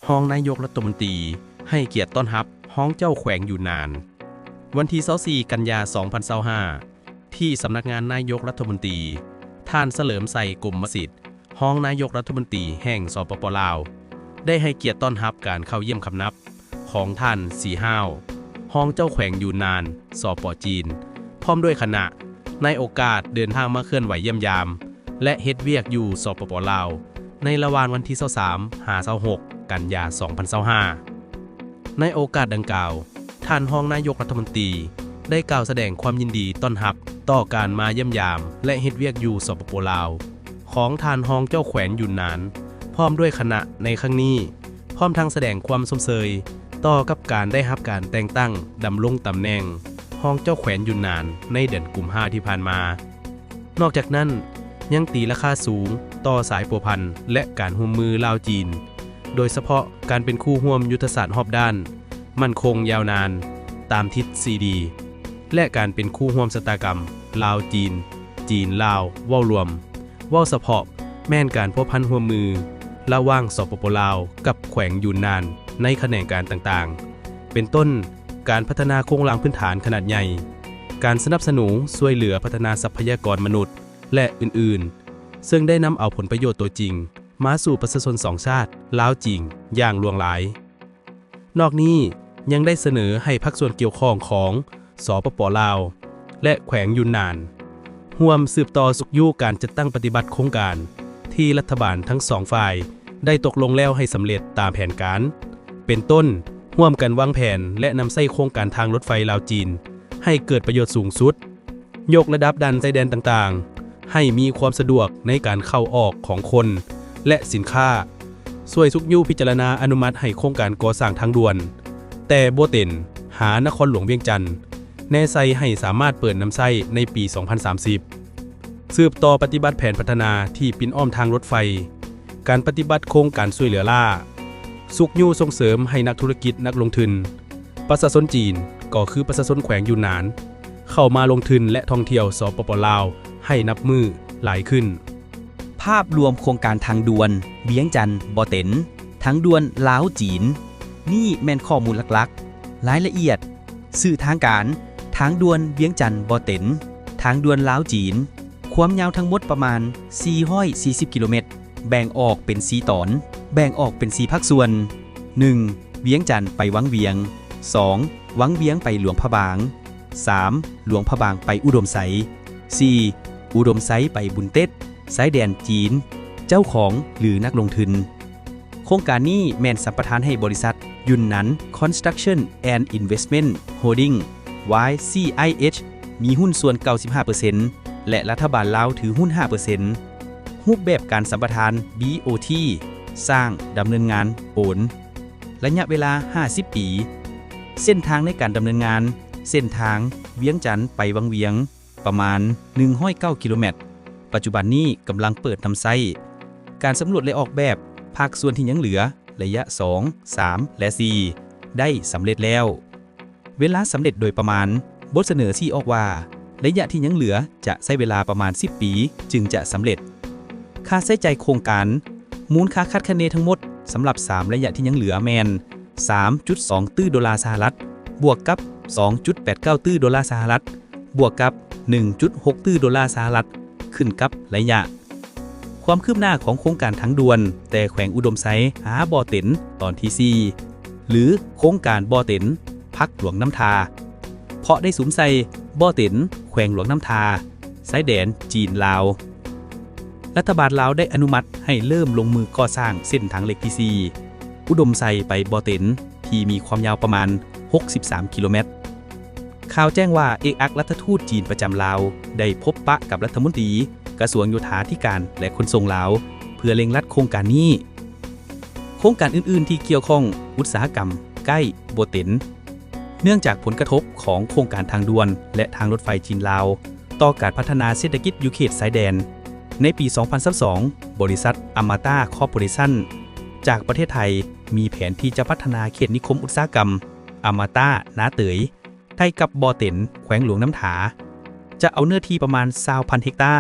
ຮອງນາຍົກລັດຖະມົນຕີໃຫ້ກຽດຕ້ອນຮັບຮອງເຈົ້າແຂວງຢູນນານ. ວັນທີຊາວສີ່ ກັນຍາ ສອງພັນຊາວຫ້າ ທີ່ສຳນັກງານນາຍົກລັດຖະມົນຕີ, ທ່ານ ສະເຫຼີມໄຊ ກົມມະສິດ, ຮອງນາຍົກລັດຖະມົນຕີແຫ່ງ ສປປ ລາວ ໄດ້ໃຫ້ກຽດຕ້ອນຮັບການເຂົ້າຢ້ຽມຄຳນັບຂອງທ່ານ ສີຫ້າວ ຮອງເຈົ້າແຂວງຢູນນານ ສປ ຈີນ ພ້ອມດ້ວຍຄະນະ ໃນໂອກາດເດີນທາງມາເຄື່ອນໄຫວຢ້ຽມຢາມ ແລະ ເຮັດວຽກຢູ່ ສປປ ລາວ ໃນລະຫວ່າງວັນທີຊາວສາມ ຫາ ຊາວຫົກ ກັນຍາ ສອງພັນຊາວຫ້າ. ໃນໂອກາດດັ່ງກ່າວ, ທ່ານຮອງນາຍົກລັດຖະມົນຕີໄດ້ກ່າວສະແດງຄວາມຍິນດີຕ້ອນຮັບຕໍ່ການມາຢ້ຽມຢາມ ແລະ ເຮັດວຽກຢູ່ ສປປ ລາວ ຂອງທ່ານຮອງເຈົ້າແຂວງຢູນນານ ພ້ອມດ້ວຍຄະນະໃນຄັ້ງນີ້, ພ້ອມທັງສະແດງຄວາມຊົມເຊີຍຕໍ່ກັບການໄດ້ຮັບການແຕ່ງຕັ້ງດຳລົງຕຳແໜ່ງຮອງເຈົ້າແຂວງຢູນນານໃນເດືອນກຸມພາທີ່ຜ່ານມາ. ນອກຈາກນັ້ນ, ຍັງຕີລາຄາສູງຕໍ່ສາຍພົວພັນ ແລະ ການຮ່ວມມືລາວ-ຈີນ, ໂດຍສະເພາະການເປັນຄູ່ຮ່ວມຍຸດທະສາດຮອບດ້ານ, ໝັ້ນຄົງຍາວນານ, ຕາມທິດສີ່ດີ ແລະ ການເປັນຄູ່ຮ່ວມຊະຕາກຳລາວ-ຈີນ, ຈີນ-ລາວ ເວົ້າລວມ, ເວົ້າສະເພາະແມ່ນການພົວພັນຮ່ວມມືລະຫວ່າງ ສປປ ລາວ ກັບແຂວງຢູນນານໃນຂະແໜງການຕ່າງໆ ເປັນຕົ້ນ ການພັດທະນາໂຄງລ່າງພື້ນຖານຂະໜາດໃຫຍ່, ການສະໜັບສະໜູນຊ່ວຍເຫຼືອພັດທະນາຊັບພະຍາກອນມະນຸດ ແລະ ອື່ນໆ ເຊິ່ງໄດ້ນຳເອົາຜົນປະໂຫຍດຕົວຈິງມາສູ່ປະຊາຊົນສອງຊາດລາວ-ຈີນຢ່າງຫຼວງຫຼາຍ. ນອກນີ້ຍັງໄດ້ສະເໜີໃຫ້ພາກສ່ວນກ່ຽວຂ້ອງຂອງ ສປປ ລາວ ແລະ ແຂວງຢູນນານ ຮ່ວມສືບຕໍ່ຊຸກຍູ້ການຈັດຕັ້ງປະຕິບັດໂຄງການທີ່ລັດຖະບານທັງສອງຝ່າຍໄດ້ຕົກລົງແລ້ວໃຫ້ສຳເລັດຕາມແຜນການ, ເປັນຕົ້ນ ຮ່ວມກັນວາງແຜນ ແລະ ນຳໃຊ້ໂຄງການທາງລົດໄຟລາວ-ຈີນ ໃຫ້ເກີດປະໂຫຍດສູງສຸດ, ຍົກລະດັບດ່ານຊາຍແດນຕ່າງໆ ໃຫ້ມີຄວາມສະດວກໃນການເຂົ້າອອກຂອງຄົນ ແລະ ສິນຄ້າ, ຊ່ວຍຊຸກຍູ້ພິຈາລະນາອະນຸມັດໃຫ້ໂຄງການກໍ່ສ້າງທາງດ່ວນ ແຕ່ບໍ່ເຕັນ ຫານະຄອນຫຼວງວຽງຈັນ ແນໃສ່ໃຫ້ສາມາດເປີດນຳໃຊ້ໃນປີສອງພັນສາມສິບ, ສືບຕໍ່ປະຕິບັດແຜນພັດທະນາທີ່ປິ່ນອ້ອມທາງລົດໄຟ, ການປະຕິບັດໂຄງການຊ່ວຍເຫຼືອລ້າ, ຊຸກຍູ້ສົ່ງເສີມໃຫ້ນັກທຸລະກິດນັກລົງທຶນ, ປະຊາຊົນຈີນ ກໍຄືປະຊາຊົນແຂວງຢູນນານ ເຂົ້າມາລົງທຶນ ແລະ ທ່ອງທ່ຽວ ສປປ ລາວ ໃຫ້ນັບມື້ຫຼາຍຂຶ້ນ. ພາບລວມໂຄງການທາງດ່ວນວຽງຈັນ-ບໍ່ເຕັນ, ທາງດ່ວນລາວ-ຈີນ, ນີ້ແມ່ນຂໍ້ມູນຫຼັກໆ. ລາຍລະອຽດ, ຊື່ທາງການ, ທາງດ່ວນວຽງຈັນ-ບໍ່ເຕັນ, ທາງດ່ວນລາວ-ຈີນ, ຄວາມຍາວທັງໝົດປະມານສີ່ຮ້ອຍສີ່ສິບກິໂລແມັດ, ແບ່ງອອກເປັນສີ່ຕອນ, ແບ່ງອອກເປັນສີ່ພາກສ່ວນ, ໜຶ່ງ ວຽງຈັນໄປວັງວຽງ, ສອງ ວັງວຽງໄປຫຼວງພະບາງ, ສາມ ຫຼວງພະບາງໄປອຸດົມໄຊ, ສີ່ ອຸດົມໄຊໄປບຸນເຕັດ, ຊາຍແດນຈີນ, ເຈົ້າຂອງ ຫຼື ນັກລົງທຶນ. ໂຄງການນີ້ແມ່ນສຳປະທານໃຫ້ບໍລິສັດ Yunnan Construction and Investment Holding Y C I H ມີຫຸ້ນສ່ວນເກົ້າສິບຫ້າເປີເຊັນ ແລະ ລັດຖະບານລາວຖືຫຸ້ນຫ້າເປີເຊັນ. ຮູບແບບການສຳປະທານ B O T ສ້າງ, ດຳເນີນງານ, ໂອນ. ໄລຍະເວລາຫ້າສິບປີ. ເສັ້ນທາງໃນການດຳເນີນງານ ເສັ້ນທາງວຽງຈັນໄປວັງວຽງ ປະມານໜຶ່ງຮ້ອຍເກົ້າກິໂລແມັດ, ປັດຈຸບັນນີ້ກຳລັງເປີດນຳໃຊ້. ການສຳຫຼວດ ແລະ ອອກແບບພາກສ່ວນທີ່ຍັງເຫຼືອ ໄລຍະສອງ, ສາມ ແລະ ສີ່ ໄດ້ສຳເລັດແລ້ວ. ເວລາສຳເລັດໂດຍປະມານ, ບົດສະເໜີຊີ້ອອກວ່າ ໄລຍະທີ່ຍັງເຫຼືອຈະໃຊ້ເວລາປະມານສິບປີຈຶ່ງຈະສຳເລັດ. ຄ່າໃຊ້ຈ່າຍໂຄງການ, ມູນຄ່າຄາດຄະເນທັງໝົດສຳລັບສາມໄລຍະທີ່ຍັງເຫຼືອແມ່ນ ສາມຈຸດສອງຕື້ໂດລາສະຫະລັດ ບວກກັບ ສອງຈຸດແປດເກົ້າຕື້ໂດລາສະຫະລັດ ບວກກັບ ໜຶ່ງຈຸດຫົກຕື້ໂດລາສະຫະລັດ ຂຶ້ນກັບໄລຍະ. ຄວາມຄືບໜ້າຂອງໂຄງການທາງດ່ວນແຕ່ແຂວງອຸດົມໄຊຫາບໍ່ເຕັນຕອນທີສີ່ ຫຼື ໂຄງການບໍ່ເຕັນ ພັກຫຼວງນ້ຳທາ ເພາະໄດ້ສຸມໃສ່ບໍ່ເຕັນ ແຂວງຫຼວງນ້ຳທາ ຊາຍແດນຈີນ-ລາວ. ລັດຖະບານລາວໄດ້ອະນຸມັດໃຫ້ເລີ່ມລົງມືກໍ່ສ້າງເສັ້ນທາງເລກທີສີ່ ອຸດົມໄຊໄປບໍ່ເຕັນ ທີ່ມີຄວາມຍາວປະມານຫົກສິບສາມກິໂລແມັດ. ຂ່າວແຈ້ງວ່າ ເອກອັກລັດຖະທູດຈີນປະຈຳລາວໄດ້ພົບປະກັບລັດຖະມົນຕີກະຊວງໂຍທາທິການ ແລະ ຂົນສົ່ງລາວ ເພື່ອເລັ່ງລັດໂຄງການນີ້. ໂຄງການອື່ນໆທີ່ກ່ຽວຂ້ອງອຸດສາຫະກຳໃກ້ບໍ່ເຕັນ ເນື່ອງຈາກຜົນກະທົບຂອງໂຄງການທາງດ່ວນ ແລະ ທາງລົດໄຟຈີນ-ລາວ ຕໍ່ການພັດທະນາເສດຖະກິດຢູ່ເຂດຊາຍແດນ. ໃນປີສອງພັນຊາວສອງ ບໍລິສັດ ອະມາຕາ ຄອບໂປເຣຊັນ ຈາກປະເທດໄທ ມີແຜນທີ່ຈະພັດທະນາເຂດນິຄົມອຸດສາຫະກຳ ອະມາຕາ ນາເຕີຍ ໃກ້ກັບບໍ່ເຕັນ ແຂວງຫຼວງນ້ຳທາ ຈະເອົາເນື້ອທີ່ປະມານຊາວພັນເຮັກຕາ,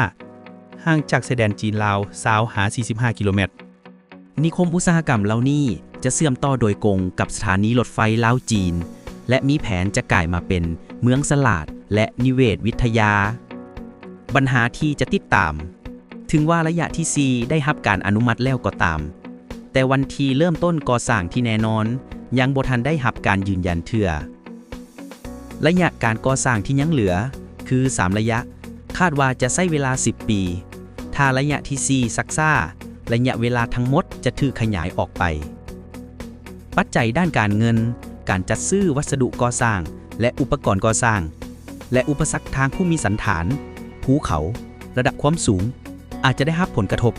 ຫ່າງຈາກຊາຍແດນຈີນ-ລາວຊາວຫາສີ່ສິບຫ້າກິໂລແມັດ. ນິຄົມອຸດສາຫະກຳເຫຼົ່ານີ້ຈະເຊື່ອມຕໍ່ໂດຍກົງກັບສະຖານີລົດໄຟລາວ-ຈີນ ແລະ ມີແຜນຈະກາຍມາເປັນເມືອງສະຫຼາດ ແລະ ນິເວດວິທະຍາ. ບັນຫາທີ່ຈະຕິດຕາມ, ເຖິງວ່າໄລຍະທີສີ່ໄດ້ຮັບການອະນຸມັດແລ້ວກໍຕາມ, ແຕ່ວັນທີ່ເລີ່ມຕົ້ນກໍ່ສ້າງທີ່ແນ່ນອນຍັງບໍ່ທັນໄດ້ຮັບການຢືນຢັນເທື່ອ. ໄລຍະການກໍ່ສ້າງທີ່ຍັງເຫຼືອຄືສາມໄລຍະ, ຄາດວ່າຈະໃຊ້ເວລາສິບປີ. ຖ້າໄລຍະທີສີ່ຊັກຊ້າ, ໄລຍະເວລາທັງໝົດຈະຖືກຂະຫຍາຍອອກໄປ. ປັດໄຈດ້ານການເງິນ, ການຈັດຊື້ວັດສະດຸກໍ່ສ້າງ ແລະ ອຸປະກອນກໍ່ສ້າງ ແລະ ອຸປະສັກທາງພູມິສັນຖານ, ພູເຂົາ, ລະດັບຄວາມສູງ ອາດຈະໄດ້ຮັບຜົນກະທົບ.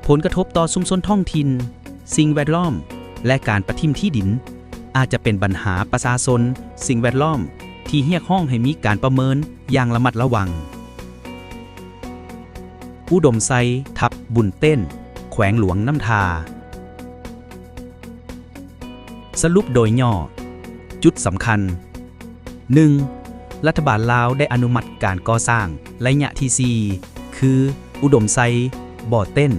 ຜົນກະທົບຕໍ່ຊຸມຊົນທ້ອງຖິ່ນ, ສິ່ງແວດລ້ອມ ແລະ ການປະຖິ້ມທີ່ດິນ ອາດຈະເປັນບັນຫາປະຊາຊົນ, ສິ່ງແວດລ້ອມ ທີ່ຮຽກຮ້ອງໃຫ້ມີການປະເມີນຢ່າງລະມັດລະວັງ. ອຸດົມໄຊ ທັບ ບຸນເຕັ້ນ, ແຂວງຫຼວງນ້ຳທາ. ສະຫຼຸບໂດຍຫຍໍ້. ຈຸດສຳຄັນ. ໜຶ່ງ, ລັດຖະບານລາວໄດ້ອະນຸມັດການກໍ່ສ້າງໄລຍະທີສີ່ ຄື ອຸດົມໄຊ ບໍ່ເຕັ້ນ,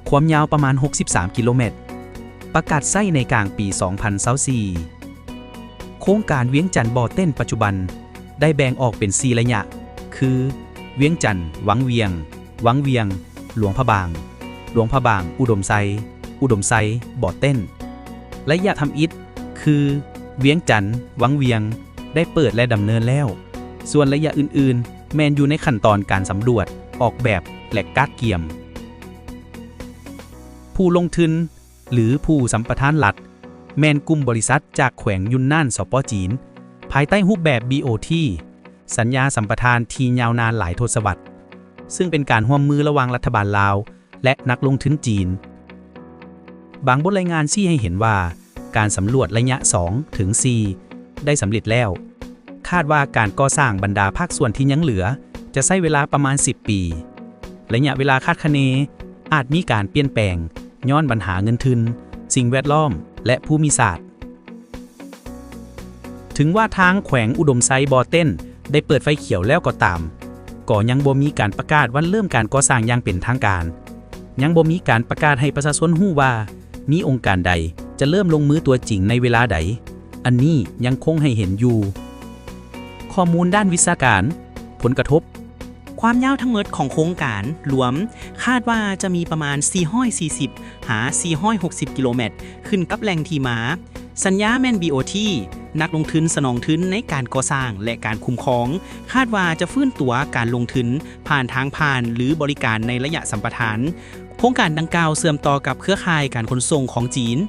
ຄວາມຍາວປະມານຫົກສິບສາມກິໂລແມັດ, ປະກາດໃຊ້ໃນກາງປີສອງພັນຊາວສີ່. ໂຄງການວຽງຈັນ ບໍ່ເຕັ້ນ ປັດຈຸບັນໄດ້ແບ່ງອອກເປັນສີ່ໄລຍະ ຄື ວຽງຈັນ ວັງວຽງ, ວັງວຽງ ຫຼວງພະບາງ, ຫຼວງພະບາງ ອຸດົມໄຊ, ອຸດົມໄຊ ບໍ່ເຕັ້ນ. ໄລຍະທຳອິດ ຄື ວຽງຈັນ ວັງວຽງ ໄດ້ເປີດ ແລະ ດຳເນີນແລ້ວ, ສ່ວນໄລຍະອື່ນໆ ແມ່ນຢູ່ໃນຂັ້ນຕອນການສຳຫຼວດ, ອອກແບບ ແລະ ກະກຽມ. ຜູ້ລົງທຶນ ຫຼື ຜູ້ສຳປະທານລັດ ແມ່ນກຸ່ມບໍລິສັດຈາກແຂວງຍຸນນານ ສປ ຈີນ ພາຍໃຕ້ຮູບແບບ ບີ ໂອ ທີ ສັນຍາສຳປະທານທີ່ຍາວນານຫຼາຍທົດສະວັດ, ເຊິ່ງເປັນການຮ່ວມມືລະຫວ່າງລັດຖະບານລາວ ແລະ ນັກລົງທຶນຈີນ. ບາງບົດລາຍງານຊີ້ໃຫ້ເຫັນວ່າ ການສຳຫຼວດໄລຍະສອງເຖິງສີ່ໄດ້ສຳເລັດແລ້ວ. ຄາດວ່າການກໍ່ສ້າງບັນດາພາກສ່ວນທີ່ຍັງເຫຼືອຈະໃຊ້ເວລາປະມານສິບປີ. ໄລຍະເວລາຄາດຄະເນອາດມີການປ່ຽນແປງຍ້ອນບັນຫາເງິນທຶນ, ສິ່ງແວດລ້ອມ ແລະ ພູມິສາດ. ເຖິງວ່າທາງແຂວງອຸດົມໄຊ ບໍ່ເຕັ້ນ ໄດ້ເປີດໄຟຂຽວແລ້ວກໍຕາມ, ກໍຍັງບໍ່ມີການປະກາດວັນເລີ່ມການກໍ່ສ້າງຢ່າງເປັນທາງການ, ຍັງບໍ່ມີການປະກາດໃຫ້ປະຊາຊົນຮູ້ວ່າ ມີອົງການໃດຈະເລີ່ມລົງມືຕົວຈິງໃນເວລາໃດ, ອັນນີ້ຍັງຄົງໃຫ້ເຫັນຢູ່. ຂໍ້ມູນດ້ານວິຊາການ, ຜົນກະທົບ. ຄວາມຍາວທັງໝົດຂອງໂຄງການລວມ ຄາດວ່າຈະມີປະມານສີ່ຮ້ອຍສີ່ສິບຫາສີ່ຮ້ອຍຫົກສິບກິໂລແມັດ, ຂຶ້ນກັບແຫຼ່ງທີ່ມາ. ສັນຍາແມ່ນ ບີ ໂອ ທີ ນັກລົງທຶນສະໜອງທຶນໃນການກໍ່ສ້າງ ແລະ ການຄຸ້ມຄອງ, ຄາດວ່າຈະຟື້ນຕົວການລົງທຶນຜ່ານທາງຜ່ານ ຫຼື ບໍລິການໃນໄລຍະສຳປະທານ. ໂຄງການດັ່ງກ່າວເຊື່ອມຕໍ່ກັບເຄືອຂ່າຍການຂົນສົ່ງຂອງຈີນ,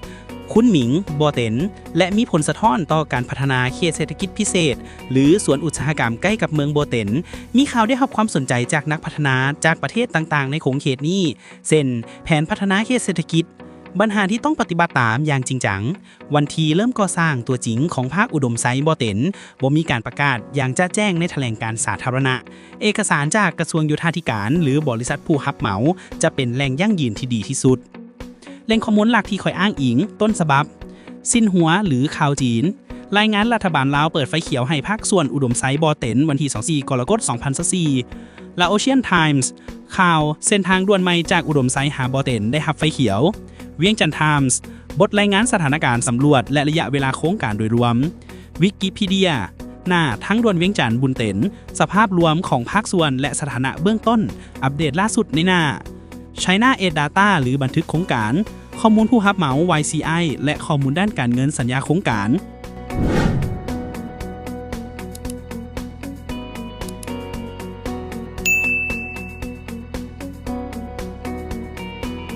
ຄຸນໝິງ ບໍ່ເຕັນ ແລະ ມີຜົນສະທ້ອນຕໍ່ການພັດທະນາເຂດເສດຖະກິດພິເສດ ຫຼື ສວນອຸດສາຫະກຳໃກ້ກັບເມືອງບໍ່ເຕັນ. ມີຂ່າວໄດ້ຮັບຄວາມສົນໃຈຈາກນັກພັດທະນາຈາກປະເທດຕ່າງໆໃນຂົງເຂດນີ້ ເຊັ່ນ ແຜນພັດທະນາເຂດເສດຖະກິດ, ບັນຫາທີ່ຕ້ອງປະຕິບັດຕາມຢ່າງຈິງຈັງ, ວັນທີ່ເລີ່ມກໍ່ສ້າງຕົວຈິງຂອງພາກອຸດົມໄຊ ບໍ່ເຕັນ, ບໍ່ມີການປະກາດຢ່າງຈະແຈ້ງໃນຖະແຫຼງການສາທາລະນະ. ເອກະສານຈາກກະຊວງໂຍທາທິການ ຫຼື ບໍລິສັດຜູ້ຮັບເໝົາ ຈະເປັນແຫຼ່ງຢັ້ງຢືນທີ່ດີທີ່ສຸດ. ແຫຼ່ງຂໍ້ມູນຫຼັກທີ່ຂ້ອຍອ້າງອີງ, ຕົ້ນສະບັບ, ຊິນຫົວ ຫຼື ຂ່າວຈີນ, ລາຍງານລັດຖະບານລາວເປີດໄຟຂຽວໃຫ້ພາກສ່ວນອຸດົມໄຊ ບໍ່ເຕັນ ວັນທີຊາວສີ່ ກໍລະກົດ ສອງພັນຊາວສີ່. Laotian Times ຂ່າວເສັ້ນທາງດ່ວນໃໝ່ຈາກອຸດົມໄຊຫາບໍ່ເຕັນໄດ້ຮັບໄຟຂຽວ. Vientiane Times ບົດລາຍງານສະຖານະການສຳຫຼວດ ແລະ ໄລຍະເວລາໂຄງການໂດຍລວມ. Wikipedia ໜ້າທາງດ່ວນວຽງຈັນ ບຸນເຕັນ, ສະພາບລວມຂອງພາກສ່ວນ ແລະ ສະຖານະເບື້ອງຕົ້ນ, ອັບເດດລ່າສຸດໃນໜ້າ. China East Data ຫຼື ບັນທຶກໂຄງການ, ຂໍ້ມູນຜູ້ຮັບເໝົາ YCI ແລະ ຂໍ້ມູນດ້ານການເງິນສັນຍາໂຄງການ.